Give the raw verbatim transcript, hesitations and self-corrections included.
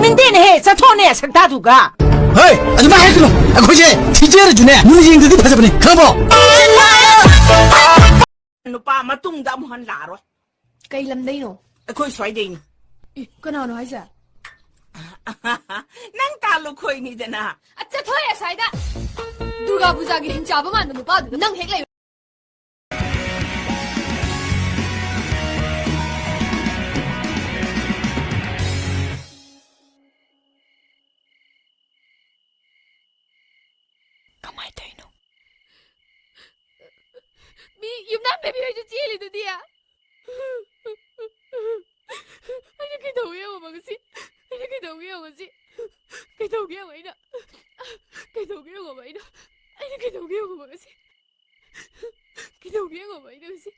ꯈꯪꯗꯦꯅꯦꯍꯦ, ꯆꯠꯊꯣꯛꯅꯦ ꯁꯛꯇꯥꯗꯨꯒ꯫ ꯍꯣꯏ, ꯑꯗꯨꯃꯥꯏ ꯍꯥꯏꯒꯅꯨ꯫ ꯑꯩꯈꯣꯏꯁꯦ ꯊꯤꯖꯔꯁꯨꯅꯦ ꯃꯨꯟꯅ ꯌꯦꯡꯗꯗꯤ ꯐꯖꯕꯅꯤ, ꯈꯪꯉꯕꯣ? ꯅꯨꯄꯥ ꯃꯇꯨꯡꯗ ꯑꯃꯨꯛ ꯍꯟ ꯂꯥꯛꯑꯔꯣꯏ꯫ ꯀꯩ ꯂꯝꯗꯩꯅꯣ? ꯑꯩꯈꯣꯏ ꯁ꯭ꯋꯥꯏꯗꯩꯅꯤ꯫ ꯏ, ꯀꯅꯥꯅꯣ ꯍꯥꯏꯁꯦ? ꯅꯪ ꯇꯥ ꯂꯨꯈꯣꯏꯅꯤꯗꯅ꯫ ꯑ, ꯆꯠꯊꯣꯛꯑꯦ ꯑꯁ꯭ꯋꯥꯏꯗ꯫ ꯗꯨꯔꯒꯥ ꯄꯨꯖꯥꯒꯤ ꯍꯤꯡꯆꯥꯕ ꯃꯥꯟꯕ ꯅꯨꯄꯥꯗꯨꯗ ꯅꯪ ꯍꯦꯛ ꯂꯩ꯫ ꯀꯃꯥꯏ ꯇꯧꯔꯤꯅꯣ? ꯃꯤ ꯌꯨꯝꯅꯥꯝ ꯕꯦꯕꯤ ꯍꯣꯏꯁꯨ ꯆꯦꯜꯂꯤꯗꯨꯗꯤ꯫ ꯑꯩꯅ ꯀꯩꯗꯧꯒꯦ ꯌꯦꯡꯉꯣꯕ ꯉꯁꯤ꯫ ꯑꯩꯅ ꯀꯩꯗꯧꯒꯦ ꯌꯦꯡꯉꯣ ꯉꯁꯤ꯫ ꯀꯩꯗꯧꯒꯦ ꯌꯦꯡꯉꯣ ꯑꯩꯅ꯫ ꯀꯩꯗꯧꯒꯦ ꯌꯦꯡꯉꯣꯕ ꯑꯩꯅ꯫ ꯑꯩꯅ ꯀꯩꯗꯧꯒꯦ ꯌꯦꯡꯉꯣꯕ ꯉꯁꯤ꯫ ꯀꯩꯗꯧꯒꯦ ꯌꯦꯡꯉꯣꯕ ꯑꯩꯅ ꯉꯁꯤ꯫